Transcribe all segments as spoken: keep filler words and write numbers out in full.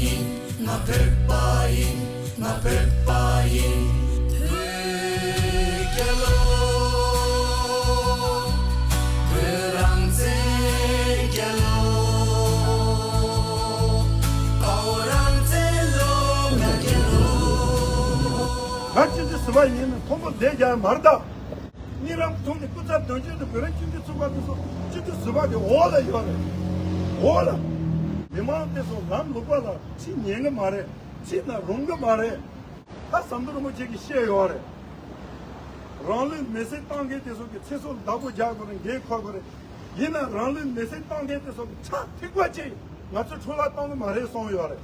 ཡིན། ང་བོད་པ་ཡིན། ང་བོད་པ་ཡིན། བོད་རྒྱལ་ལོ། བོད་རང་བཙན་རྒྱལ་ལོ། ཨའོ་རང་བཙན་ལོ། ང་རྒྱལ་ལོ། ང་སྤྱི་འཐུས་ཟུར་པ་ཡིན་ན་མཐོན་པོ་བསྡད་རྒྱག་མ་རེད་ད། གཉིས་རམ་ཐུང་ནས་སྐུ་ཚབ་དོན་གཅོད་དུ་བོད་རང་སྤྱི་འཐུས་ཚོགས་པ་དེ་ཚོ་སྤྱི་འཐུས་ཟུར་པ་དེ་འོག་ལ་ཡོད་རེད། འོག་ལ། མི་མང་དེ་ཚོ་ལམ་ལུག་པ་ལ་ཕྱིན་ཉན་གི་མ་རེད། ཕྱིན་ན་རུང་གི་མ་རེད། ད་ཟམ་གདོང་རིན་པོ་ཆེ་གིས་བཤད་ཡོད་རེད། རང་ལུས་མེར་སྲེག་བཏང་མཁན་དེ་ཚོ་གི་ཚེ་སྲོག་བདག་པོ་རྒྱག་དགོས་རེད། འགན་འཁུར་དགོས་རེད། ཡིན་ན་རང་ལུས་མེར་སྲེག་བཏང་མཁན་དེ་ཚོ་གི་ཁྲག་ཐིགས་པ་གཅིག་ང་ཚོས་འཕྲོ་བརླག་གཏོང་གི་མ་རེད་གསུངས་ཡོད་རེད།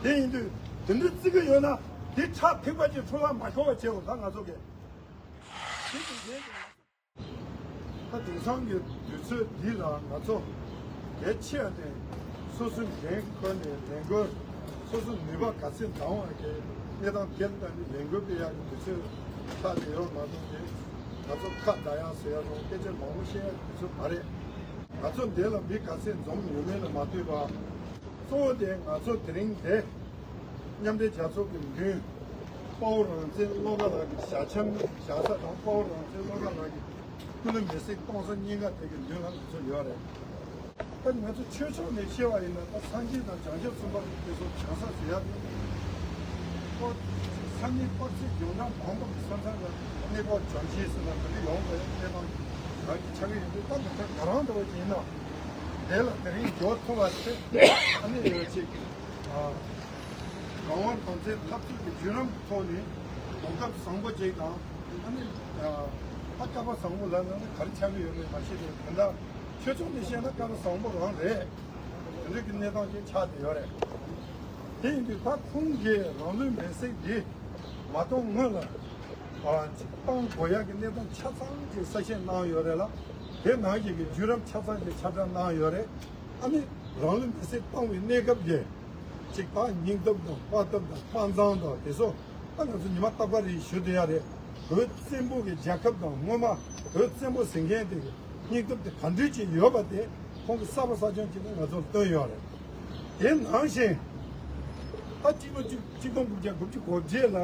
དེ་ཡིན་དུས་དེ་འདྲ་བརྩི་གི་ཡོད་ན་དེ་ཁྲག་ཐིགས་པ་གཅིག་འཕྲོ་བརླག་མ་ཤོར་བ་བྱེད་དགོས། ད་ང་ཚོ་གི་དེ་དེ་འགན་དེ། ད་དེང་སང་གི་དུས་ཚོད་འདི་ལ་ང་ཚོ་གལ་ཆེ་བ་དེ་སོ་སོའི་འགན་ཁུར་ནས་ལས་འགུལ། སོ་སོའི་ནུས་པ་ག་ཚད་འདང་བ་གི་གནས་སྟངས་དེ་ལ་ནི་ལས་འགུལ་སྤེལ་ཡག་གི་དུས་ཚོད་ཆགས་བསྡད་ཡོད་མ་གཏོགས་ཀྱི་ང་ཚོ་ཁ་བརྡ་ཡག་ཟེར་ཡག་དང་སྐད་ཆ་མང་པོ་བཤད་ཡག་གི་དུས་ཚོད་མ་རེད། ང་ཚོ་འདི་ལ་མི་ག་ཚད་འཛོམས་ཡོད་མེད་ལ་མ་ལྟོས་པར། གཙོ་བོ་དེ་ང་ཚོ་དེ་རིང་དེ་མཉམ་འབྲེལ་རྒྱལ་ཚོགས་ཀྱི་མདུན། དཔའ་བོ་རང་བཙན་བློ་དགའ་ལགས་ཀྱི་ཞལ་ཆེམས་བཞག་ས་དང་། དཔའ་བོ་རང་བཙན་བློ་དགའ་ལགས་ཀྱི་སྐུ་ལུས་མེར་སྲེག་གཏོང་ས་གཉིས་ཀ་དེ་གི་མདུན་ལ་ང་ཚོ་ཡོད་རེད། ད་ང་ཚོ་ཆོས་ཕྱོགས་ནས་བཤད་པ་ཡིན་ན། ད་སངས་རྒྱས་དང་བྱང་ཆུབ་སེམས་དཔའ་དེ་ཚོ་བྱང་ས་ཟེར་ཡག་དེ། ཁོ་ས་གནས་དཔག་ཚད་བརྒྱ་ཕྲག་མང་པོ་གི་ས་མཚམས་ལ་གནས་སྐོར་བྱོན་ཆེད་ཟེར་ན་དེ་འདྲ་ཡོང་དགོས་ཡག་གནས་སྟངས་རང་གི་ཆགས་ཀྱི་ཡོད་དུས། ད་མི་ཚང་ང་རང་འདྲ་བོ་ཅིག་ཡིན་ན་དེ་ལ་དེ་རིང་འབྱོར་ཐུབ་པ་དེ་ཨ་ནི་ཡོད་ཅིག་ཨ། རང་དབང་དམ་བཙན་འཐབ་རྩོད་ཀྱི་བརྒྱུད་རིམ་གྱི་ཐོག་ནས་གོ་སྐབས་བཟང་པོ་ཅིག་དང་། ཨ་ནི་ཨ་སྐལ་པ་བཟང་པོ་ལབ་ན་ག་རེ་ཆགས་ཀྱི་ཡོད་མེད་མ་ཤེས་ཏེ། དེ་འདྲ་ཆོས་ཕྱོགས་ནས་བཤད་ན་སྐལ་པ་བཟང་པོ་རང་རེད། དེ་འདྲ་གི་གནས་སྟངས་ཅིག་ཆགས་བསྡད་ཡོད་རེད། དེ་ཡིན་དུས་ད་ཁོང་གིས་རང་ལུས་མེར་སྲེག་འདི་མ་གཏོང་སྔོན་ལ་ཨ་ཅིག་བཏང་དགོས་ཡག་གི་གནས་སྟངས་ཆ་ཚང་ཅིག་གསལ་བཤད་གནང་ཡོད་རེད་ལ། དེ་ནང་བཞིན་གྱི་བརྒྱུད་རིམ་ཆ་ཚང་ཅིག་ཁྱབ་བསྒྲགས་གནང་ཡོད་རེད། ཨ་ནི་རང་ལུས་མེར་སྲེག་བཏང་བའི་གནས་སྐབས་ཀྱི་ཅིག་ད་སྙིང་སྟོབས་དང་དཔའ་སྟོབས་དང་དཔའ་མཛངས་དང་དེ་ཚོ་ད་ང་ཚོ་ཉི་མ་རྟག་པར་རེ་ཞུ་བསྡད་ཡག་རེད། བོད་བཙན་པོ་གི་རྒྱལ་ཁབ་དང་སྔོན་མ་བོད་བཙན་པོ་ཟེར་མཁན་དེ་གི་སྙིང་སྟོབས་དེ་ག་འདྲ་ཅིག་ཡོད་པ་དེ་ཁོང་གིས་གསར་པ་གསར་རྐྱང་བྱས་ནས་ང་ཚོར་སྟོན་ཡོད་རེད། དེ་ནང་བཞིན་ད་གཅིག་ལོ་གཅིག་གཅིག་སྟོང་དགུ་བརྒྱ་དགུ་བཅུ་གོ་བརྒྱད་ལ་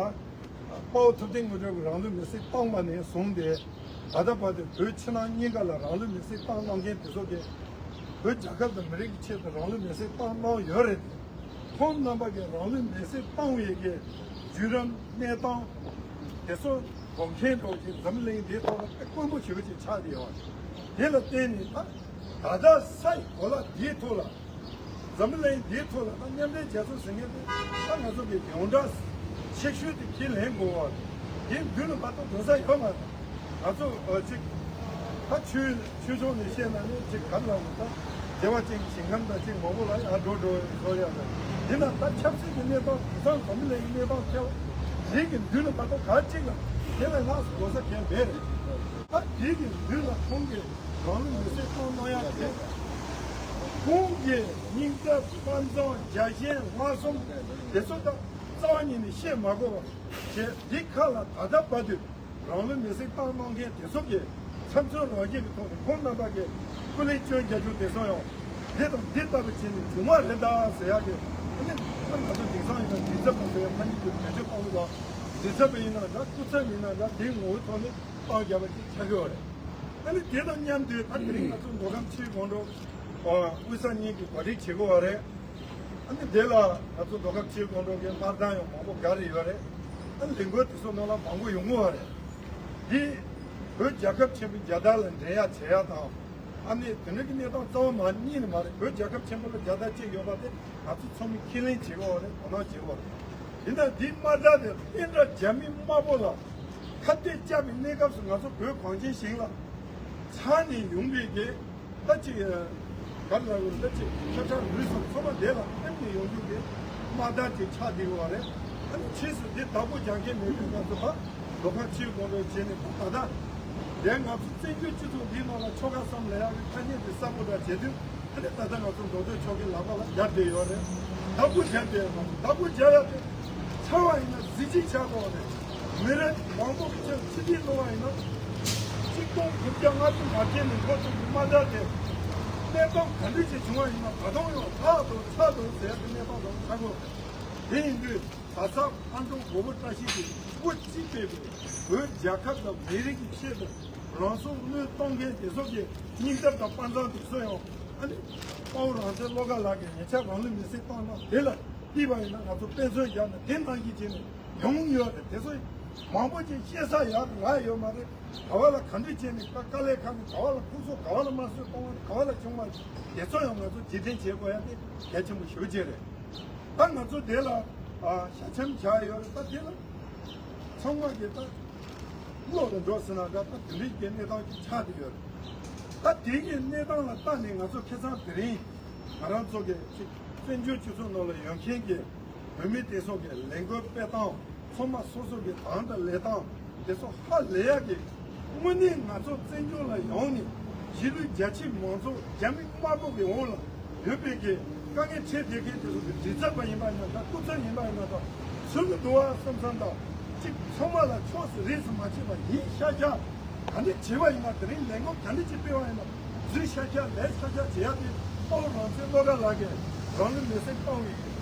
དཔའ་བོ་ཐུབ་བསྟན་དངོས་གྲུབ་ཀྱིས་རང་ལུས་མེར་སྲེག་བཏང་བ་ནས་བཟུང་སྟེ་ད་ལྟ་བར་དུ་བོད་ཕྱི་ནང་གཉིས་ཀ་ལ་རང་ལུས་མེར་སྲེག་བཏང་གནང་མཁན་དེ་ཚོ་གིས་བོད་རྒྱལ་ཁབ་དང་མི་རིགས་ཀྱི་ཆེད་དུ་རང་ལུས་མེར་སྲེག་བཏང་གནང་ཡོད་རེད་དེ། ཁོང་རྣམ་པ་གིས་རང་ལུས་མེར་སྲེག་བཏང་བའི་གི་བརྒྱུད་རིམ་གནས་སྟངས་དེ་ཚོ་འགོག་མཁན་འདྲ་བོ་ཅིག་འཛམ་གླིང་འདིའི་ཐོག་ལ་དཔེ་དཀོན་པོ་ཞེ་པོ་ཅིག་ཆགས་བསྡད་ཡོད་རེད། དེ་ལ་བརྟེན་ནས་ད་ད་ལྟ་ས་ཡི་གོ་ལ་འདིའི་ཐོག་ལ། འཛམ་གླིང་འདིའི་ཐོག་ལ་ད་མཉམ་འབྲེལ་རྒྱལ་ཚོགས་ཟེར་མཁན་དེ་ད་ང་ཚོ་གི་ཡོངས་གྲགས་ཆེ་ཤོས་དེ་ཁས་ལེན་དགོས་པ་རེད། དེའི་མདུན་ལ་མ་གཏོགས་འགྲོ་ས་ཡོད་མ་རེད། ང་ཚོ་ཨ་ཅིག་ད་ཆོས་ཆོས་ཕྱོགས་ནས་བཤད་ན་ནི་ཅིག་ག་རེ་ལབ་དགོས། ད་བདེ་བ་ཅན་གྱི་ཞིང་ཁམས་དང་ཅིག་མང་པོ་ལ་ཡར་འགྲོ་འགྲོ་བཟོ་ཡག་རེད། ཡིན་ན་ད་ཆབ་སྲིད་ཀྱི་གནས་སྟངས་དེང་སང་འཛམ་གླིང་གི་གནས་སྟངས་ཐད་ལ་དེ་གི་མདུན་ལ་མ་གཏོགས་ག་ཅིག་ལ་དེ་ལས་ལྷག་དགོས་ས་གང་ཡང་མེད་རེད། ད་དེ་གི་མདུན་ལ་ཁོང་གིས་རང་ལུས་མེར་སྲེག་གཏོང་གནང་ཡག་དེ། ཁོང་གི་སྙིང་སྟོབས་དཔའ་མཛངས་རྒྱལ་ཞེན་ལྷག་བསམ་དེ་ཚོ་ད་རྩ་བ་ཉིད་ནས་བཤད་མ་དགོས་པ་བྱས། འདི་ཁ་ལ་ད་ལྟ་བར་དུ་རང་ལུས་མེར་སྲེག་བཏང་གནང་མཁན་དེ་ཚོ་གིས་ཚབ་མཚོན་རང་བཞིན་གྱི་ཐོག་ནས་ཁོང་རྣམ་པ་གིས་སྐུ་ལས་བསྐྱོན་རྒྱག་རྒྱུ་དེ་ཚོ་ཡང་འདི་དང་འདི་ལྟ་བུ་བྱས་ནས་བྱུང་བ་རེད་ད་ཟེར་ཡག་གི། ཨ་ནི་ང་ཚོ་དེང་སང་ཡིན་ན་མགྲིན་ཚབ་པ་ཟེར་ཡག་ཕ་ཉིད་ཀྱི་བེད་སྤྱོད་གཏོང་གི་འདུག་མགྲིན་ཚབ་པ་ཡིན་ན་འདྲ། སྐུ་ཚབ་ཡིན་ན་འདྲ། དེའི་ངོ་བོའི་ཐོག་ནས། གཏམ་རྒྱབ་པ་ཅིག་ཆགས་ཀྱི་ཡོད་རེད། ཨ་ནི་དེ་དང་མཉམ་དུ་ད་དེ་རིང་ང་ཚོ་མདོ་ཁམས་ཆུས་སྒང་དྲུག་དབུས་གཙང་གཉིས་ཀྱིས་གོ་སྒྲིག་བྱེད་ཀྱི་ཡོད་རེད། ཨ་ནི་དེ་ལ་ང་ཚོ་མདོ་ཁམས་ཆུས་སྒང་དྲུག་གི་དམར་གདང་ཡང་མང་པོ་བརྒལ་རེ་ཡོད་རེད། ཨ་ནི་ལས་འགུལ་དེ་ཚོ་ནང་ལ་མང་པོ་ཡོང་གི་ཡོད་རེད། འདི་བོད་རྒྱལ་ཁབ་ཆེན་པོའི་རྒྱལ་དར་ལ་འགྲན་ཡག་བྱེད་ཡག་དང་། ཨ་ནི་དེ་འདྲ་གི་གནས་སྟངས་རྩ་བ་མ་གཉིས་ནས་མ་རེད། བོད་རྒྱལ་ཁབ་ཆེན་པོ་ལ་རྒྱལ་དར་གཅིག་ཡོད་པ་དེ་ང་ཚོ་ཚང་མས་ཁས་ལེན་བྱེད་ཀྱི་ཡོད་རེད། དོ་སྣང་བྱེད་ཀྱི་ཡོད་རེད། ཡིན་ན་འདི་དམར་དར་དེ་བསྟན་དགྲ་རྒྱ་མི་དམར་པོ་ལ་ཁ་གཏད་བཅག་པའི་གནས་སྐབས་སུ་ང་ཚོ་བོད་གངས་ཅན་ཞིང་ལ་ཚ་ནས་ཡོང་བའི་གི་ད་ཅིག་ག་རེ་ལབ་དགོས་རེད། ད་ཅིག་ཤ་ཁྲག་ལུས་གསུམ་ཚང་མ་དེ་ལ་སྟིམ་ནས་ཡོང་རྒྱུ་གི་དམར་དར་དེ་ཆགས་བསྡད་ཡོད་རེད། ཨ་ནི་ཕྱིས་སུ་འདི་བདག་པོ་རྒྱག་མཁན་མེད་དུས་ང་ཚོ་ད་མདོ་ཁམས་ཆུས་སྒང་དྲུག་བྱས་ནས་ད་ད་ལྟ་དེ་ང་ཚོ་བཙན་བྱོལ་སྤྱི་ཚོགས་འདིའི་ནང་ལ་ཆོལ་ཁ་གསུམ་ལབ་ཡག་གི་ཐ་སྙད་དེ་གསལ་པོ་འདྲ་བྱེད་དུས། ཨ་ནི་ད་ལྟ་ང་ཚོ་མདོ་སྟོད་ཕྱོགས་ཀྱི་ལག་པ་ལ་རྒྱབ་བསྡད་ཡོད་རེད། བདག་པོ་རྒྱག་བསྡད་ཡོད་རེད། བདག་པོ་རྒྱག་ཡག་དེ་ཚར་བ་ཡིན་ན་གཟི་བརྗིད་ཆགས་དགོས་རེད། མི་རབས་མང་པོ་ཕྱིར་ཕྱི་བལྟས་གནང་བ་ཡིན་ན། གཅིག་སྟོང་དགུ་བརྒྱ་ལྔ་བཅུ་ང་བརྒྱད་ནས་འགོ་བཙུགས་པའི་དམར་དར་དེ་ གནས་སྟངས་ག་འདྲ་ཞིག་བྱུང་བ་ཡིན་ན་ད་དུང་ཡང་ལྷག་ཏུ་ཚ་དང་ཟེར་ཡག་གི་གནས་སྟངས་དང་ཆགས་ཡོད། དེ་ཡིན་དུས་ད་ཆ་ཨ་འབྲུག་མགོན་པོ་བཀྲ་ཤིས་ཀྱིས་སྒོ་གཅིག་ཕེབས་པའི་བོད་རྒྱལ་ཁབ་དང་མི་རིགས་ཀྱི་ཆེད་དུ་རང་སྲོག་བློས་གཏོང་མཁན་དེ་ཚོ་གི་སྙིང་སྟོབས་དང་དཔའ་མཛངས་དེ་ཚོ་ཡང་ཨ་ནི་དཔའ་བོ་རང་བཙན་བློ་དགའ་ལགས་ཀྱིས་ཉེ་ཆར་རང་ལུས་མེར་སྲེག་བཏང་གནང་དེ་ལ་བལྟས་པ་ཡིན་ན་ང་ཚོ་དཔེ་མཚོན་བཞག་ན་དེ་ནང་བཞིན་བྱས་ནས་ཡོང་ཡོད་རེད། དེ་ཚོ་མང་པོ་ཅིག་བཤད་ས་ཡག་རག་ཡོད་མ་རེད། ག་བ་ལ་ག་འདྲ་བྱས་ནས་དཀའ་དཀའ་ལས་ཁག་ནས་ག་བ་ལ་ཁུག་སོ་ག་བ་ལ་དམར་གསོད་གཏོང་བ་རེད། ག་བ་ལ་བྱུང་བ་རེད། དེ་ཚོ་ཡང་ང་ཚོ་རྗེས་དྲན་བྱེད་དགོས་ཡ་དེ་གལ་ཆེན་པོ་ཞེ་པོ་ཅིག་རེད། ད་ང་ཚོ་དེ་ལ་ཨ་ཞལ་ཆེམས་བཞག་ཡོད་རེད། ད་དེ་ལ་ཚང་མ་གི་ད་བློ་ལ་འགྲོ་ཟེར་ན་འདྲ། ད་དེ་འདྲའི་གི་གནས་སྟངས་ཅིག་ཆགས་བསྡད་ཡོད་རེད། ད་དེ་གི་གནས་སྟངས་ལ་ལྟ་ནས་ང་ཚོ་ཁ་སང་དེ་རིང་ང་རང་ཚོ་གི་ཅིག་བཙན་བྱོལ་སྤྱི་ཚོགས་ནང་ལ་ཡོད་མཁན་གྱི་བོད་མི་དེ་ཚོ་གི་ལས་འགུལ་སྤེལ་སྟངས། ཚང་མ་སོ་སོ་གི་དང་དུ་ལས་སྟངས་དེ་ཚོ་ཧ་ལས་ཡག་གི། དངོས་གནས་ང་ཚོ་བཙན་བྱོལ་ལ་ཡོང་ནས་གཞིས་ལུས་རྒྱ་ཆེ་མང་ཚོགས་རྒྱ་མི་དམར་པོ་གི་འོག་ལ་ཡོད་པའི་གི་དཀའ་ངལ་འཕྲད་བསྡད་མཁན་དེ་ཚོ་གི་མགྲིན་ཚབ་པ་ཡིན་པ་ཡིན་ན་འདྲ། སྐུ་ཚབ་ཡིན་པ་ཡིན་ན་འདྲ། ཚུར་གི་འདུག་བ་བསམ་བསམ་དང་གཅིག་ཚང་མ་ལ་ཕྱོགས་སུ་རིས་སུ་མ་ཆད་པ་ཡིན་ཤག་ཤག་ག་འདྲ་བྱས་པ་ཡིན་ན། དེ་རིང་ལས་འགུལ་ག་འདྲ་ཅིག་སྤེལ་བ་ཡིན་ན་རྫུན་ཤ་ཤ་ལས་ཤ་ཤ་བྱེད་ཡ་དེ་དཔའ་བོ་རང་བཙན་བློ་དགའ་ལགས་ཀྱིས་རང་ལུས་མེར་སྲེག་བཏང་བའི་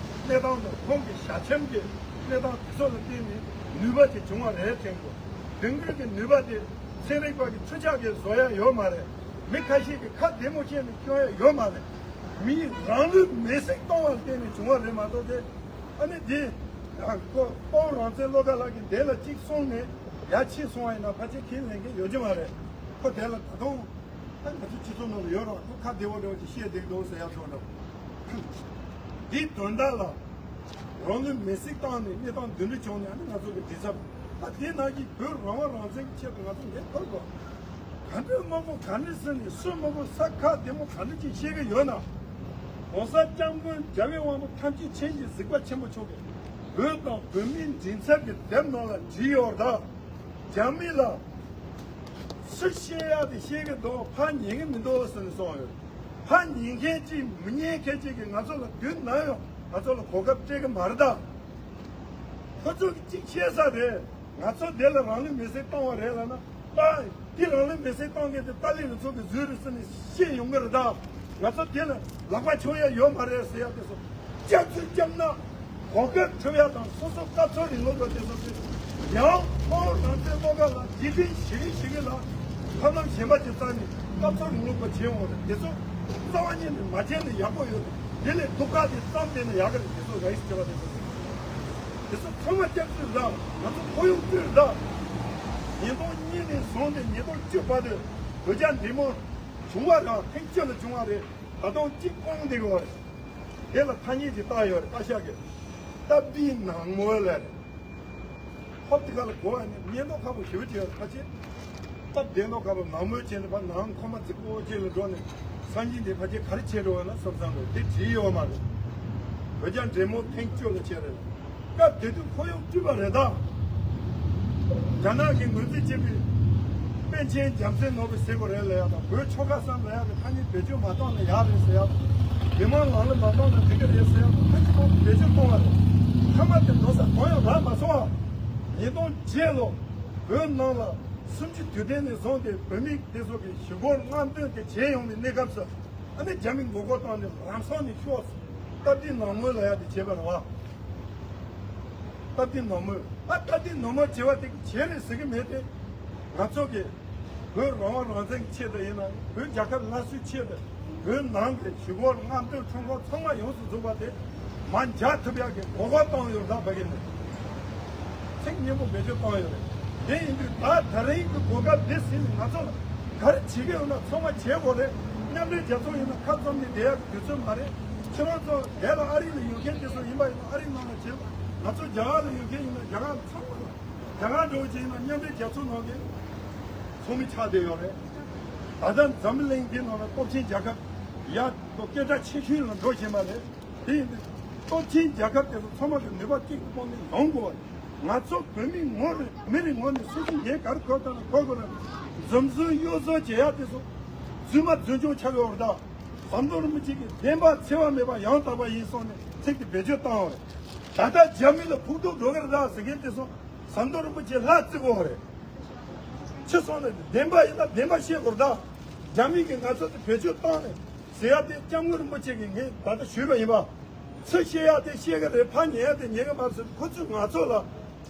གནས་སྟངས་དང་ཁོང་གི་ཞལ་ཆེམས་ཀྱི་གནས་སྟངས་དེ་ཚོ་ལ་བརྟེན་ནས་ནུས་པ་ཅིག་བྱུང་བ་རེད་དྲན་དགོས། དེང་དུས་ཀྱི་ནུས་པ་དེ་ཚན་རིག་པ་གི་ཁྲི་ཆག་གིས་བཟོ་ཡ་ཡོད་མ་རེད། མི་ཁ་ཤས་ཀྱིས་ཁ་བདེ་མོ་བཤད་ནས་སྐྱོན་ཡ་ཡོད་མ་རེད། མི་རང་ལུས་མེར་སྲེག་གཏོང་བ་ལ་བརྟེན་ནས་བྱུང་བ་རེད་མ་གཏོགས་དེ། ཨ་ནི་དེ་ཨ་ཁོ་དཔའ་བོ་རང་བཙན་བློ་དགའ་ལགས་ཀྱིས་དེ་ལ་གཅིག་སོང་ནས་ཡ་ཕྱིན་སོང་བ་ཡིན་ན་ཕལ་ཆེར་ཁས་ལེན་མཁན་ཡོད་ཀྱི་མ་རེད། ཁོ་དེ་ལ་ད་དུང་ཨ་ང་ཚོ་སྤྱི་ཚོགས་ནང་ལ་ཡོད་རེད། ཁོ་ཁ་བདེ་བོ་འདྲ་བོ་ཅིག་བཤད་བསྡད་འདུག་ཟེར་ཡ་ཚོ་འདྲ། དེའི་དོན་དག་ལ་རང་ལུས་མེར་སྲེག་བཏང་ནས་གནས་སྟངས་འདི་འདྲ་བྱུང་ནས་ཨ་ནི་ང་ཚོ་གི་མགྲིན་ཚབ་ཨ་དེ་ནང་གི་བོད་རང་དབང་རང་བཙན་གྱི་ཆེད་དུ་ང་ཚོ་འདི་ཐོབ་དགོས། ག་འདྲ་མང་པོ་ག་འདྲ་ཟེར་ནས་སུ་མང་པོ་ས་ཁ་བདེ་མོ་ག་འདྲ་ཅིག་བཤད་ཀྱི་ཡོད་ན། ༸གོང་ས་༸སྐྱབས་མགོན་རྒྱལ་བའི་དབང་པོ་ཐམས་ཅད་མཁྱེན་ཅིང་གཟིགས་པ་ཆེན་པོ་མཆོག་གིས་བོད་དང་བོད་མིའི་མགྲིན་ཚབ་ཀྱི་དེབ་ནང་ལ་བྲིས་ཡོད་རེད། རྒྱ་མི་ལ་སུ་བཤད་ཡག་དེ་བཤད་ཀྱི་འདུག་ཕར་ཉན་གྱི་མི་འདུག་ཟེར་ནས་གསུངས་ཡོད། ཕར་ཉན་མཁན་གཅིག་མི་ཉན་མཁན་གཅིག་གིས་ང་ཚོ་ལ་དུས་ནམ་ཡང་ང་ཚོ་ལ་གོ་སྐབས་སྤྲད་ཀྱི་མ་རེད་ད། ཁོ་ཚོ་གིས་གཅིག་བཤད་ས་རེད། ང་ཚོ་འདི་ལ་རང་ལུས་མེར་སྲེག་བཏང་བ་རེད་ལབ་ན། ད་འདི་རང་ལུས་མེར་སྲེག་བཏང་མཁན་དེ་ཏཱ་ལའི་རུ་ཚོགས་ཀྱི་ཟུར་རེད་ཟེར་ནས་བཤད་ཡོང་གི་རེད་ད། ང་ཚོ་འདི་ལ་ལག་པ་འཆོར་ཡ་ཡོད་མ་རེད་ཟེར་ཡ་དེ་ཚོ་སྐྱག་རྫུན་བརྒྱབ་ན་གོ་སྐབས་ཐོབ་ཡ་དང་སོ་སོ་སྐབས་འཚོལ་རིང་ལུགས་པ་དེ་ཚོ་གིས་ཡང་ཁོང་རང་བཙན་བློ་དགའ་ལ་རྗེས་དྲན་ཞུ་གི་ཞུ་གི་ལ་ཐབས་ལམ་གཞན་པ་ཅིག་བཙལ་ནས་སྐབས་འཚོལ་རིང་ལུགས་པ་བྱེད་འོང་རེད། དེ་ཚོ་རྩ་བ་ཉིད་ནས་མ་བྱས་ན་ཡག་པོ་ཡོད་རེད། དེ་ལས་སྡུག་ཁག་དེ་བརྩམས་བསྡད་ན་ཡག་གི་རེད། དེ་ཚོ་ར་ཡིས་བྱེད་པ་དེ་ཚོ་རེད། དེ་ཚོ་ཚང་མ་སྐྱག་རྫུན་རེད། ང་ཚོ་ཁོར་ཡུག་བསྐྲུན་རེད། ཉིས་སྟོང་གཉིས་ནས་བཟུང་སྟེ་ཉིས་སྟོང་བཅུ་བར་དུ་བོད་རྒྱ་འབྲེལ་མོལ་བྱུང་བ་རེད། ཐེངས་གཅིག་ལ་བྱུང་བ་རེད། ད་དུང་གཅིག་སྤོང་བསྡད་ཡོད་རེད། དེ་ལ་ཐ་སྙད་ཅིག་བཏགས་ཡོད་རེད། བཀའ་ཤག་གིས་སྟབས་བདེའི་ནང་མོལ་ལབ་རེད། ཧོབ་དེ་ག་ལ་གོ་བ་ནི་སྙན་ཐོ་ཁ་པོ་ཞེ་པོ་ཅིག་ཡོད་རེད། ཕལ་ཆེར་སྟབས་བདེ་མདོག་ཁ་པོ་ནང་མོལ་བྱས་ནས་ཕར་ནང་ཁོག་མ་རྫིག་པོ་ཅིག་ལ་འགྲོ་ནས་སང་ཉིན་དེ་ཕལ་ཆེར་ག་རེ་བྱས་འགྲོ་བ་ན་བསམ་བསམ་རེད། དེ་བྲིས་ཡོད་མ་རེད། བོད་རྒྱ་འབྲེལ་མོལ་ཐེངས་བཅུ་ལ་བྱས་རེད། སྐབས་དེ་དུས་ཁོར་ཡུག་བསྐྲུན་པ་རེད་ད། རྒྱ་ནག་གིས་ངོས་འཛིན་བྱེད་པའི་པཎ་ཆེན་རྒྱལ་མཚན་ནོར་བུ་ཟེར་དགོས་རེད་ལབ་ཡག་དང་། བོད་ཆོལ་ཁ་གསུམ་ལབ་ཡག་གི་ཐ་སྙད་བེད་སྤྱོད་མ་བཏང་ན་ཡག་རེད་ཟེར་ཡག་དང་། མི་མང་ལམ་ལ་མ་བཏང་ན་འགྲིག་གི་རེད་ཟེར་ཡག་དང་། ཐ་སྙད་ཁོང་བེད་སྤྱོད་གཏོང་བ་རེད། མཐའ་མ་དེ་འགྲོ་ས་གང་ཡང་རག་མ་སོང་བ། ཉིས་སྟོང་བརྒྱད་ལོ་བོད་ནང་ལ་གསུམ་བཅུའི་དུས་དྲན་ནས་བཟུང་སྟེ་བོད་མི་དེ་ཚོ་གིས་ཞི་རྒོལ་རྔམ་སྟོན་དེ་བྱས་ཡོང་བའི་གནས་སྐབས་སུ། ཨ་ནི་རྒྱ་མི་མགོ་སྐོར་བཏང་ནས་ལམ་སང་ནས་ཤོག་སྟབས་བདེའི་ནང་མོལ་ལབ་ཡག་དེ་བྱས་པ་རེད་བ། སྟབས་བདེའི་ནང་མོལ། ཨ་སྟབས་བདེའི་ནང་མོལ་བྱས་པ་དེ་བྱས་རེད་ཟེར་གི་མེད་དེ། ང་ཚོ་གིས་བོད་རང་དབང་རང་བཙན་གྱི་ཆེད་དུ་ཡིན་ན། བོད་རྒྱལ་ཁབ་སླར་གསོའི་ཆེད་དུ། བོད་ནང་གི་ཞི་རྒོལ་རྔམ་སྟོན་ཁྲོམ་སྐོར་ཚང་མ་ཡོངས་སུ་རྫོགས་པ་དེ་མར་འཇགས་ཐུབ་ཡག་གི་གོ་སྐབས་བཏང་ཡོད་རེད་ད། ཕ་གི་ནས་ཚིག་སྙན་པོ་བེད་སྤྱོད་བཏང་ཡོད་རེད། དེ་ཡིན་དུས་ད་ད་རིང་གི་གོ་སྐབས་འདི་ཟིན་ནས་ང་ཚོ་ལ་ག་རེ་བྱེད་ཀྱི་ཡོད་ན་ཚང་མ་བྱེད་དགོས་རེད། མཉམ་འབྲེལ་རྒྱལ་ཚོགས་ཡིན་ན་ཁ་བཙུམ་ནས་བསྡད་ཡག་གི་དུས་ཚོད་མ་རེད། ཁྱེད་རང་ཚོ་དེ་ལ་ཨ་རི་ལ་ཡོད་མཁན་དེ་ཚོ་ཡིན་པ་ཡིན་ན་ཨ་རི་ནང་ལ་བྱེད། ང་ཚོ་རྒྱ་གར་ལ་ཡོད་མཁན་ཡིན་ན་རྒྱ་གར་ཚང་མ་ལ། རྒྱ་གར་འགྲོ་བྱས་ན་མཉམ་འབྲེལ་རྒྱལ་ཚོགས་ནང་གི་ཚོགས་མི་ཆགས་བསྡད་ཡོད་རེད། ད་ལྟ་འཛམ་གླིང་འདི་ནང་ལ་སྟོབས་ཆེན་རྒྱལ་ཁབ་ཡ་ཏོ་སྐད་གྲགས་ཆེ་ཤོས་ལ་འགྲོ་བཞིན་པ་རེད། དེ་ཡིན་དུས་སྟོབས་ཆེན་རྒྱལ་ཁབ་དེ་ཚོ་ཚང་མ་གི་ནུས་པ་གཅིག་ཏུ་སྤུངས་ནས་ཡོང་དགོས་པ་རེད། ང་ཚོ་བོད་མི་ངོ་རེ་མི་རེ་ངོ་ནས་སུ་ཞིག་ངས་ག་རེ་གོ་ཐལ་ན་གོ་དགོས་ན། འཛུམ་ཟོན་གཡོ་ཟོན་བྱེད་ཡག་དེ་ཚོ་རྫུན་མ་རྫུན་སྐྱོང་ཆགས་ཡོད་རེད་ད། ཟམ་གདོང་རིན་པོ་ཆེ་གིས་བདེན་པ་འཚེ་བ་མེད་པ་ཡང་དག་པ་ཡིན་གསུངས་ནས་ཚིག་དེ་བེད་སྤྱོད་བཏང་བ་རེད། ད་ལྟ་རྒྱ་མི་ལ་ཕུགས་གཏུག་འགྲོ་གི་རེད་ད་ཟེར་མཁན་དེ་ཚོ་ཟམ་གདོང་རིན་པོ་ཆེ་ལ་བརྩི་དགོས་པ་རེད། ཅི་སོང་ན་བདེན་པ་ཡིན་ན་བདེན་པ་བཤད་དགོས་རེད་ད། རྒྱ་མི་གིས་ང་ཚོ་དེ་བེད་སྤྱོད་བཏང་ནས་ ཟེར་ཡ་དེ་སྐྱབས་མགོན་རིན་པོ་ཆེ་གིས་ངས་ད་ལྟ་ཞུས་པ་ཡིན་པ། ཚུར་བཤད་ཡ་དེ་བཤད་གི་རེད། ཕར་ཉན་ཡ་དེ་ཉན་གི་མ་རེད་ཟེར། ཁོ་ཚོས་ང་ཚོ་ལ་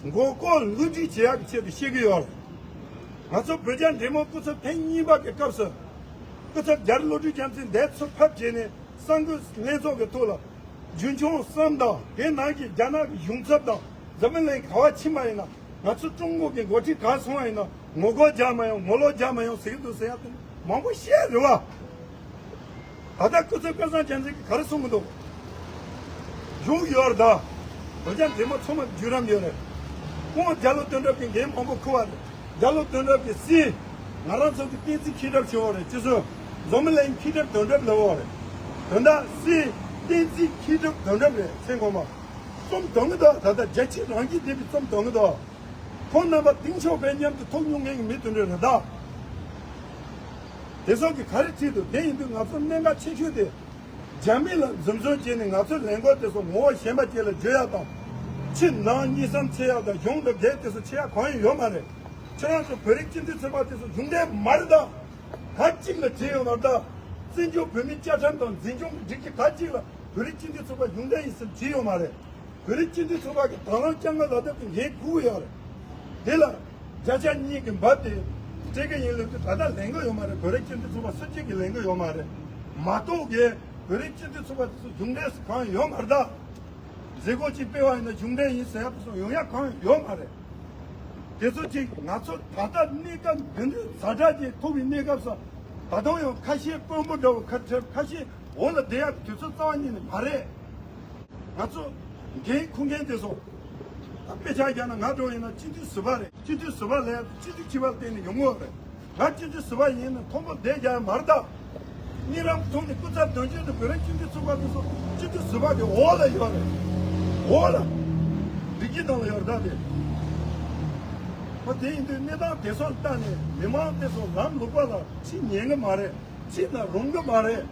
མགོ་སྐོར་བསླུ་བྲིད་བྱེད་ཡ་གི་ཆེད་དུ་བཤད་གི་ཡོད་རེད། ང་ཚོ་བོད་རྒྱ་འབྲེལ་མོལ་སྐུ་ཚབ་ཐེངས་གཉིས་པ་གི་སྐབས་སུ། སྐུ་ཚབ་རྒྱ་རི་བློ་གྲོས་རྒྱལ་མཚན་འདས་ཚུར་ཕེབས་བྱས་ནས་གསར་འགོད་ལྷན་ཚོགས་ཀྱི་ཐོག་ལ། རྒྱུན་འཁྱོངས་གསུམ་དང་དེ་ནང་གི་རྒྱ་ནག་གི་གཞུང་ཚབ་དང་འཛམ་བུ་གླིང་ག་བ་ཕྱིན་པ་ཡིན་ན། ང་ཚོ་ཀྲུང་གོ་གི་འགོ་ཁྲིད་ག་སོང་བ་ཡིན་ན་ངོ་རྒོལ་རྒྱག་མ་ཡོང་། ངོ་ལོག་རྒྱག་མ་ཡོང་ཟེར་གི་འདུག་ཟེར་ཡ་དེ་མང་པོ་བཤད་རེད་བ། ད་ལྟ་སྐུ་ཚབ་སྐལ་བཟང་རྒྱལ་མཚན་གྱིས་ག་རེ་གསུང་གི་འདུག་གཞུང་ཡོད་རེད་ད། བོད་རྒྱ་འབྲེལ་མོལ་ཚང་མ་བརྒྱུད་རིམ་ཡོད་རེད། ཁོང་རྒྱ་ལོ་དོན་གྲུབ་ཀྱི་འགན་མང་པོ་འཁུར་བ་རེད། རྒྱ་ལོ་དོན་གྲུབ་ཀྱི་སྲིད། ང་རང་ཚོ་གི་བསྟན་འཛིན་མཁས་གྲུབ་ཞུ་བ་རེད། ཅི་སོ། འཛམ་བུ་གླིང་མཁས་གྲུབ་དོན་གྲུབ་ལབ་བ་རེད། དོན་དག་སྲིད་བསྟན་འཛིན་མཁས་གྲུབ་དོན་གྲུབ་རེད། མཚན་གོང་མ། རྩོམ་འདོན་གི་འདུག་ད་ལྟ་རྒྱལ་སྤྱི་རང་གིས་བསྡད་པའི་རྩོམ་འདོན་གི་འདུག་ཁོང་རྣམ་པ་གཏིང་ཤོག་པའི་མཉམ་དུ་ཐུག་མྱོང་མཁན་གྱི་མི་དེ་འདྲ་རེད་ད། དེ་སོགས་ཀྱིས་ག་རེ་བྲིས་འདུག་དེ་ཡིན་དུས་ང་ཚོ་གནད་འགག་ཆེ་ཤོས་དེ། རྒྱ་མི་ལ་འཛུམ་ཟོན་བྱས་ནས་ང་ཚོའི་ལས་འགུལ་དེ་ཚོ་ངོ་བོ་གཞན་པ་ཅིག་ལ་བརྗོད་ཡག་དང་། ཕྱི་ནང་གཉིས་སམ་ཆེ་ཡག་དང་གཞུང་དང་སྒེར་དེ་ཚོ་ཆེ་ཡག་གང་ཡང་ཡོད་མ་རེད། ཁྱེད་རང་ཚོ་བོད་རིགས་སྤྱི་མཐུན་ཚོགས་པ་དེ་ཚོ་གཞུང་འབྲེལ་མ་རེད་ད། ག་གཅིག་ལ་བྲིས་ཡོད་མ་རེད་ད། བཙན་བྱོལ་བོད་མིའི་བཅའ་ཁྲིམས་དང་འཛིན་སྐྱོང་གི་སྒྲིག་གཞི་ག་གཅིག་ལ་བོད་རིགས་སྤྱི་མཐུན་ཚོགས་པ་གཞུང་འབྲེལ་ཡིན་ཟེར་བྲིས་ཡོད་མ་རེད། བོད་རིགས་སྤྱི་མཐུན་ཚོགས་པ་གི་དང་བླངས་བསྐྱར་མ་ལག་དེབ་ཀྱི་འགན་འཁུར་གི་ཡོད་རེད། དེ་ལ་བརྒྱ་ཆ་གཉིས་ཀྱི་འབབ་དེ་སྤྲད་ཀྱི་ཡིན་ལབ་དུས་ད་ལྟ་ལེན་གི་ཡོད་མ་རེད། བོད་རིགས་སྤྱི་མཐུན་ཚོགས་པ་སུ་གཅིག་གིས་ལེན་གི་ཡོད་མ་རེད། མ་གཏོགས་ཀྱི་བོད་རིགས་སྤྱི་མཐུན་ཚོགས་པ་དེ་ཚོ་གཞུང་འབྲེལ་སུ་གང་ཡོད་མ་རེད་ད། མཛད་སྒོ་གཅིག་སྤེལ་བ་ཡིན་ན་གཞུང་འབྲེལ་ཡིན་ཟེར་ཡ་དེ་ཚོ་ཡོང་ཡ་གང་ཡོད་མ་རེད། དེ་ཚོ་གཅིག་ང་ཚོ་ད་ལྟ་གནས་སྐབས་འདི་འདྲའི་ཛ་དྲག་ཅིག་ཐུག་པའི་གནས་སྐབས་སུ་ད་དུང་ཡང་ཁ་ཞེ་དཔོན་པོ་འདྲ་བོ་ཁ་ཁ་ཞེ་འོག་ལ་བསྡད་ཡ་གི་དུས་ཚོད་རྩ་བ་ཉིད་ནས་མ་རེད། ང་ཚོ་འགན་འཁུར་མཁན་དེ་ཚོ། ད་དཔེ་ཆ་བཞག་ན་ང་འདྲ་བོ་ཡིན་ན་སྤྱི་འཐུས་ཟུར་པ་རེད། སྤྱི་འཐུས་ཟུར་པ་ལས་སྤྱི་འཐུས་ཁྱད་པར་བརྟེན་ནས་ཡོང་གི་ཡོད་རེད། ང་སྤྱི་འཐུས་ཟུར་པ་ཡིན་ན་མཐོན་པོ་བསྡད་རྒྱག་ཡ་མ་རེད་ད། གཉིས་རང་ཐོག་ནས་སྐུ་ཚབ་དོན་གཅོད་དུ་བོད་རིགས་སྤྱི་འཐུས་ཚོགས་པ་དེ་ཚོ་སྤྱི་འཐུས་ཟུར་པ་གི་འོག་ལ་ཡོད་རེད། འོག་ལ། སྒྲིག་གཞི་ནང་ལ་ཡོད་རེད་ད་དེ། ཨ་དེ་ཡིན་དུས་གནས་སྟངས་དེ་ཚོ་ལ་བལྟས་ནས་མི་མང་དེ་ཚོ་ལམ་ལུགས་པ་ལ་ཕྱིན་ཉན་གི་མ་རེད། ཕྱིན་ན་རུང་གི་མ་རེད།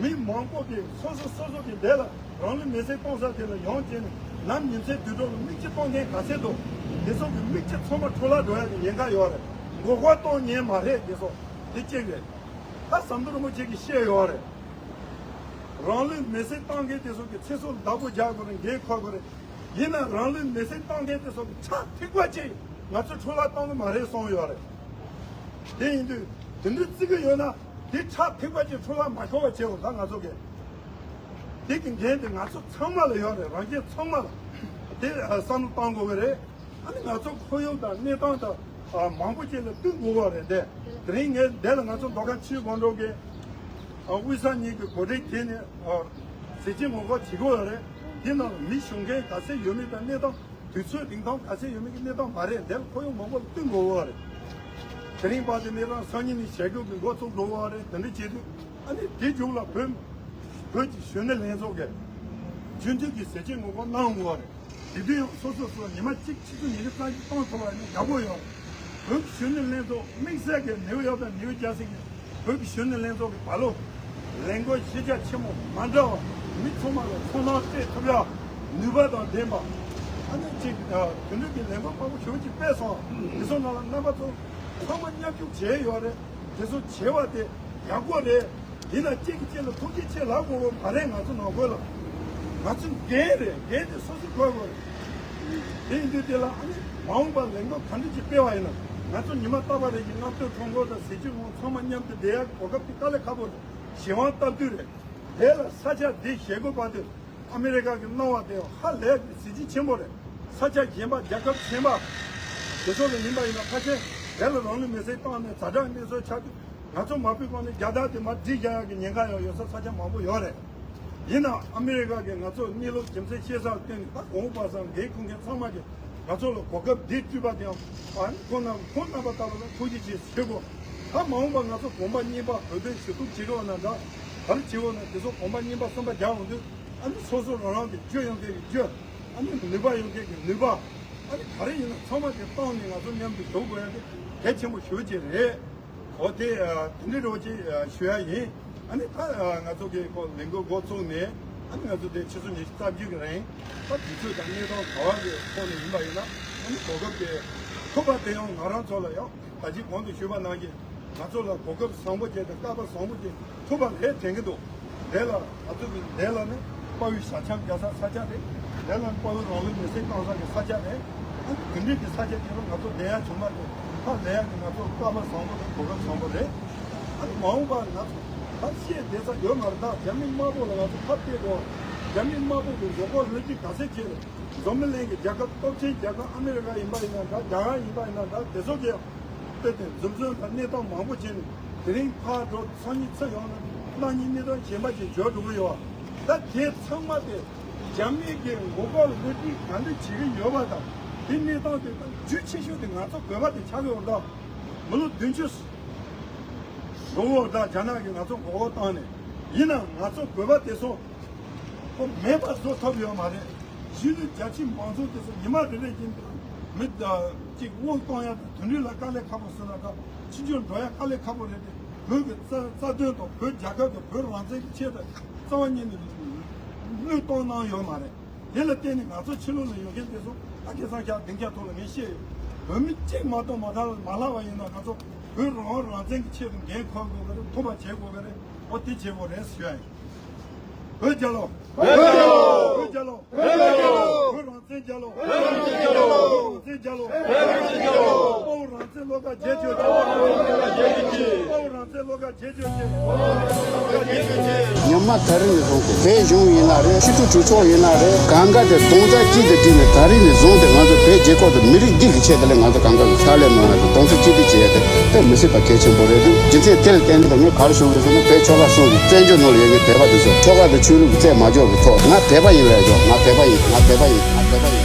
མི་མང་པོ་གིས་སོ་སོ་སོ་སོ་གི་འདས་ལ་རང་ལུས་མེར་སྲེག་གཏོང་ས་དེ་ལ་ཡོང་བྱས་ནས་ནམ་ཉིན་མཚན་དུས་དྲུག་ལ་མིག་ཆུ་གཏོང་མཁན་ག་ཚད་འདུག་དེ་ཚོ་གི་མིག་ཆུ་ཚང་མ་འཕྲོ་བརླག་འགྲོ་ཡ་གི་ཉེན་ཁ་ཡོད་རེད། མགོ་སྐོར་གཏོང་ཉན་མ་རེད་དེ་ཚོ། དེ་གཅིག་རེད། ད་ཟམ་གདོང་རིན་པོ་ཆེ་གིས་བཤད་ཡོད་རེད། རང་ལུས་མེར་སྲེག་བཏང་མཁན་དེ་ཚོ་གི་ཚེ་སྲོག་བདག་པོ་རྒྱག་དགོས་རེད། འགན་འཁུར་དགོས་རེད། ཡིན་ན་རང་ལུས་མེར་སྲེག་བཏང་མཁན་དེ་ཚོ་གི་ཕྲག་ཐིགས་པ་ཅིག་ང་ཚོས་འཕྲོ་བརླག་གཏོང་གི་མ་རེད་གསུངས་ཡོད་རེད། དེ་ཡིན་དུས་དེ་འདྲ་བརྩི་གི་ཡོད་ན་དེ་ཕྲག་ཐིགས་པ་ཅིག་འཕྲོ་བརླག་མ་ཤོར་བ་བྱེད་དགོས། ད་ང་ཚོ་གི་དེ་གི་འགན་དེ་ང་ཚོ་ཚང་མ་ལ་ཡོད་རེད། རང་གཞན་ཚང་མ་ལ་དེ་བསམ་བློ་གཏང་དགོས་གི་རེད། ཨ་ནི་ང་ཚོ་ཁོར་ཡུག་དང་གནས་སྟངས་དང་ཨ་མང་པོ་ཅིག་ལ་བསྟུན་དགོས་པ་རེད་དེ། དེ་རིང་ངས་འདི་ལ་ང་ཚོ་མདོ་ཁམས་ཆུ་དབྱི་སྒང་དྲུག་གི་ཨ་དབུས་ས་གཉིས་ཀྱི་གོ་སྒྲིག་བྱས་ནས་ཨ་ཟས་བཅད་ངོ་རྒོལ་བྱེད་དགོས་པ་རེད། དེ་ནང་མི་ཞུགས་མཁན་ག་ཚད་ཡོད་མེད་དང་གནས་སྟངས་དུས་ཚོད་རིང་ཐུང་ག་ཚད་ཡོད་མེད་ཀྱི་གནས་སྟངས་མ་རེད། འདི་ལ་ཁོར་ཡུག་མང་པོ་ལ་བསྟུན་དགོས་པ་རེད། དེ་རིང་བར་དུ་ནས་རང་སང་ཉིན་ནས་བྱ་རྒྱུ་གི་འགོ་བཙུགས་འགྲོ་བ་རེད། དེ་འདྲ་བྱེད་དུས་ཨ་ནི་དེ་མཇུག་ལ་བོད་བོད་ཀྱི་གཞོན་ནུ་ལྷན་ཚོགས་ཀྱི་རྒྱུན་མཐུད་ཀྱི་ཟས་བཅད་ངོ་རྒོལ་གནང་དགོས་པ་རེད། དེ་དུས་ཡང་སོ་སོ་སོ་ཉི་མ་གཅིག་ཆུ་ཚོད་ཉི་ཤུ་རྩ་གཅིག་གཏོང་ཐུབ་པ་ཡིན་ན་ཡག་པོ་ཡོད། བོད་ཀྱི་གཞོན་ནུ་ལྷན་ཚོགས་དམིགས་བསལ་གྱི་ནེའུ་ཡོག་དང་ནེའུ་ཇར་སི་གི་བོད་ཀྱི་གཞོན་ནུ་ལྷན་ཚོགས་ཀྱི་བ་ལོ་ལས་འགུལ་གཞི་རྒྱ་ཆེན་མོ་མ་འདྲ་བ་མི་ཚང་མ་ལ་ཚོར་སྣང་སྤྲད་ཐུབ་ཡ་ནུས་པ་དང་ལྡན་པ། ཨ་ནི་གཅིག་དེ་འདྲ་གི་ལས་འགུལ་མང་པོ་ཞེ་པོ་ཅིག་སྤེལ་སོང་། དེ་ཚོ་ནང་ལ་རྣམ་པ་ཚོ་ཚང་མ་མཉམ་ཞུགས་བྱས་ཡོད་རེད། དེ་ཚོ་བྱས་པ་དེ་ཡག་པོ་རེད། ཡིན་ན་གཅིག་གིས་གཅིག་ལ་ཐུགས་རྗེ་ཆེ་ལབ་དགོས་པ་མ་རེད། ང་ཚོ་ནང་ཁུལ་ལ་ང་ཚོ་འགན་རེད། འགན་དེ་སོ་སོས་འཁུར་དགོས་རེད། དེ་ཡིན་དུས་དེ་ལ་ཨ་ནི་མ་འོངས་པར་ལས་འགུལ་ག་འདྲ་ཅིག་སྤེལ་བ་ཡིན་ན་ང་ཚོ་ཉི་མ་རྟག་པ་རེ་བཞིན་རྔམ་སྟོན་ཁྲོམ་སྐོར་དང་ཟས་བཅད་ངོ་ཚང་མ་མཉམ་དུ་བསྡད་ཡག་གོ་སྐབས་དེ་དཀའ་ལས་ཁག་པོ་རེད། གཞན་དབང་སྟབས་བསྟུན་རེད། དེ་ལ་ས་ཆ་འདི་བཞེས་དགོས་པ་དེ་ཨ་མི་རི་ཀ་གི་གནང་བ་དེ་ཧ་ལས་པའི་གཟི་བརྗིད་ཆེན་པོ་རེད། ས་ཆ་གཞན་པ་རྒྱལ་ཁབ་གཞན་པ་དེ་ཚོ་ལ་ཡིན་པ་ཡིན་ན་ཕལ་ཆེར་དེ་ལ་རང་ལུས་མེར་སྲེག་བཏང་ནས་ཛ་དྲག་གནས་ཚུལ་ཆགས་དུས་ང་ཚོ་མ་ཕུད་གོང་ནས་རྒྱལ་དར་དེ་མར་སྒྲིལ་བཞག་ཡག་གི་ཉེན་ཁ་ཡང་ཡོད་ས་ས་ཆ་མང་པོ་ཡོད་རེད། ཡིན་ནའང་ཨ་མི་རི་ཀ་གིས་ང་ཚོ་གནས་ལུགས་རྒྱུ་མཚན་ཤེས་གསལ་བཏོན་ནས་ད་གོང་བུ་བར་གསུམ་འགན་འཁུར་མཁན་ཚང་མ་གིས་ང་ཚོ་ལ་གོ་སྐབས་འདི་སྤྲད་པ་དེའང་ཨ་ནི་ཁོང་རྣམ་ཁོང་རྣམ་པ་ལྟ་བུ་ལ་ཐུགས་རྗེ་ཆེ་ཞུ་དགོས། ད་མ་འོངས་པ་ང་ཚོ་གོམ་པ་གཉིས་པ་བོད་དོན་ཞུ་གཏུག་བྱེད་རོགས་གནང་འདྲ་ག་རེ་བྱེད་འོང་ན་དེ་ཚོ་གོམ་པ་གཉིས་པ་གསུམ་པ་རྒྱག་འོང་དུས་ཨ་ནི་སོ་སོ་རང་རང་གི་རྒྱུ་ཡོང་མཁན་གྱི་རྒྱུ། ཨ་ནི་ནུས་པ་ཡོང་མཁན་གྱི་ནུས་པ། ཨ་ནི་ག་རེ་ཡིན་ན་ཚང་མ་དེ་བཏང་ནས་ང་ཚོ་མཉམ་དུ་འགྲོ་དགོས་ཡ་དེ་གལ་ཆེན་པོ་ཞེ་པོ་ཅིག་རེད། འོ་དེ་ཨ་དེ་འདྲའི་རོགས་ཅིག་ཨ་ཞུ་ཡ་ཡིན། ཨ་ནི་ད་ཨ་ང་ཚོ་གི་ཁོ་ལས་འགུལ་འགོ་བཙུགས་ནས་ཨ་ནི་ང་ཚོ་དེ་ཆུ་ཚོད་ཉི་ཤུ་རྩ་བརྒྱད་གི་རིང་ད་དུས་ཚོད་དང་གནས་སྟངས་ག་བ་གི་ཐོག་ནས་ཡིན་པ་ཡིན་ན་ཨ་ནི་གོ་སྐབས་དེ་ཐོབ་པ་དེ་ཡང་ང་རང་ཚོ་ལ་ཡང་ད་ཅི་གོང་དུ་ཞུས་པ་ནང་བཞིན་ ང་ཚོ་ལ་གོ་སྐབས་བཟང་པོ་བྱས་དང་སྐལ་པ་བཟང་པོ་ཅིག་ཐོབ་པ་རེད་དྲན་གྱི་འདུག་དེ་ལ་ང་ཚོ་གི་དེ་ལ་ནི་དཔའ་བོའི་ཞལ་ཆེམས་རྒྱག་ས་ས་ཆ་རེད། དེ་ལ་ནི་དཔའ་བོའི་རང་ལུས་མེར་སྲེག་བཏང་ས་གི་ས་ཆ་རེད། ཨ་ནི་དེ་འདྲའི་གི་ས་ཆ་དེ་ལ་ང་ཚོ་བསྡད་ཡ་བྱུང་མ་རེད། ཧ་ལས་ཡ་གི་ང་ཚོ་སྐལ་པ་བཟང་པོ་དང་གོ་སྐབས་བཟང་པོ་རེད། ཨ་ནི་མ་འོངས་པ་ང་ཚོ་ད་བཤད་བསྡད་ས་ཡོད་མ་རེད། ད་རྒྱ་མི་དམར་པོ་ལ་ང་ཚོ་ཐབས་བལྟས་དགོས། རྒྱ་མི་དམར་པོ་གི་མགོ་སྐོར་ལོ་རྒྱུས་ག་ཚད་བྱས་རེད། འཛམ་བུ་གླིང་གི་རྒྱལ་ཁབ་སྟོབས་ཆེན་རྒྱལ་ཁབ་ཨ་མི་རི་ཀ་ཡིན་པ་ཡིན་ན་འདྲ། རྒྱ་གར་ཡིན་པ་ཡིན་ན་འདྲ། དེ་ཚོ་གིས་བལྟས་ཏེ་འཛུམ་ཟོན་དང་གནས་སྟངས་མང་པོ་བྱས་ནས་དེ་རིང་ཕར་འགྲོ་སང་ཉིན་ཚུར་ཡོང་ན་གནངས་ཉིན་གནས་སྟངས་གཞན་པ་ཞིག་འབྱོར་འགྲོ་གི་ཡོད་པ། ད་དེ་ཚང་མ་དེ་རྒྱ་མི་གི་མགོ་སྐོར་ལོ་རྒྱུས་ག་འདྲ་བྱེད་ཀྱི་ཡོད་པ་དང་། དེ་གནས་སྟངས་དེ་དང་རྒྱུ་ཆེ་ཤོས་དེ་ང་ཚོ་བོད་པ་དེ་ཆགས་ཀྱི་ཡོད་རེད། ད་མི་ལོ་བདུན་ཅུ་འགྲོ་འོག་ད་རྒྱ་ནག་གིས་ང་ཚོ་མགོ་སྐོར་བཏང་ནས། ཡིན་ནའང་ང་ཚོ་བོད་པ་དེ་ཚོ་ཁོ་མེད་པ་བཟོ་ཐུབ་ཡོད་མ་རེད། གཞིས་ལུས་རྒྱ་ཆེའི་མང་ཚོགས་དེ་ཚོ་ཉི་མ་རེ་རེ་བཞིན་དུ་མི་ད་ཅིག་དབང་གཏོང་ཡ་དང་། དེ་འདྲའི་ལ་དཀའ་ལས་ཁག་པོ་བཟོས་ན་འདྲ། ཕྱི་འགྱུར་འགྲོ་ཡ་དཀའ་ལས་ཁག་པོ་རེད་དེ། བོད་ཀྱི་རྩ་རྩ་དོན་དང་བོད་རྒྱལ་ཁབ་དང་བོད་རང་བཙན་གྱི་ཆེད་དུ་རྩ་བ་ཉིད་ནས་བློས་གཏོང་གནང་ཡོད་མ་རེད། དེ་ལ་བརྟེན་ནས་ང་ཚོ་ཕྱི་ལོགས་ལ་ཡོད་མཁན་དེ་ཚོ་ད་ཁ་སང་ཞག་བདུན་བརྒྱ་ཐོག་ལ་ངས་བཤད་ཡོད། བོད་མི་གཅིག་མ་གཏོགས་མ་ཐར་མ་ལྷག་པ་ཡིན་ན། ང་ཚོ་བོད་རང་དབང་རང་བཙན་གྱི་ཆེད་དུ་འགན་འཁུར་དགོས་ཀྱི་རེད། ཐུབ་པ་བྱེད་དགོས་ཀྱི་རེད། འོ་དེ་བྱེད་དགོས་རེད་ཞུ་ཡ་ཡིན། བོད་རྒྱལ་ལོ། བོད་རྒྱལ་ལོ། བོད་རྒྱལ་ལོ། བོད་རང་བཙན་རྒྱལ་ལོ། བོད་རང་བཙན་རྒྱལ་ལོ། བོད་རང་བཙན་རྒྱལ་ལོ། དཔའ་བོ་རང་བཙན་བློ་དགའ་རྗེས་ཆོད་ཀྱི། དཔའ་བོ་རང་བཙན་བློ་དགའ་རྗེས་ཆོད་ཀྱི། ཉི་མ་དེ་རིང་ནས་བཟུང་སྟེ་བོད་གཞུང་ཡིན་ན་རེད། སྤྱི་འཐུས་གྲོས་ཚོགས་ཡིན་ན་རེད། གང་ག་དེ་རྡོག་རྩ་གཅིག་ཏུ་བསྒྲིལ་ནས་དེ་རིང་ནས་བཟུང་སྟེ་ང་ཚོ་བོད་རྒྱལ་ཁབ་དང་མི་རིགས་འདི་གི་ཆེད་དུ་ལ་ང་ཚོ་གང་ག་གི་ཕྱག་ལས་གནང་ཡ་དང་རྡོག་རྩ་གཅིག་སྒྲིལ་བྱེད་ཡ་དེ་དཔེ་མི་སྲིད་པ་གལ་ཆེན་པོ་རེད་འདུག་རྒྱུ་མཚན་དེ་ལ་བརྟེན་ནས་ད་ངས་ག་རེ་ཞུ་དགོས་ཟེར་ན། བོད་ཆོལ་ཁ་གསུམ་གྱི་བཙན་བྱོལ་ནང་ལ་ཡོད་མཁན་བོད་པ་དེ་ཚོ་ཆོལ་ཁ་དང་ཆོས་ལུགས་རྩད་མ་འཇོག་གི་ཐོག་ང་བོད་པ་ཡིན་ལབ་ཆོག་ང་བོད་པ་ཡིན། ང་བོད་པ་ཡིན། ང་བོད་པ་ཡིན། ང་བོད་པ་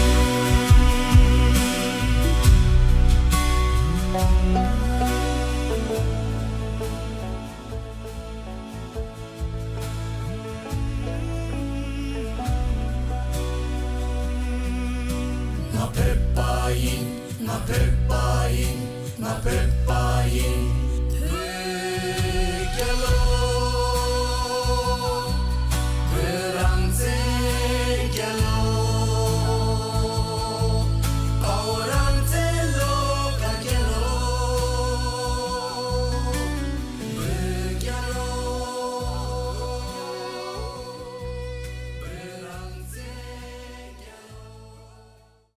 ཡིན། ང་བོད་པ་ཡིན། ང་བོད་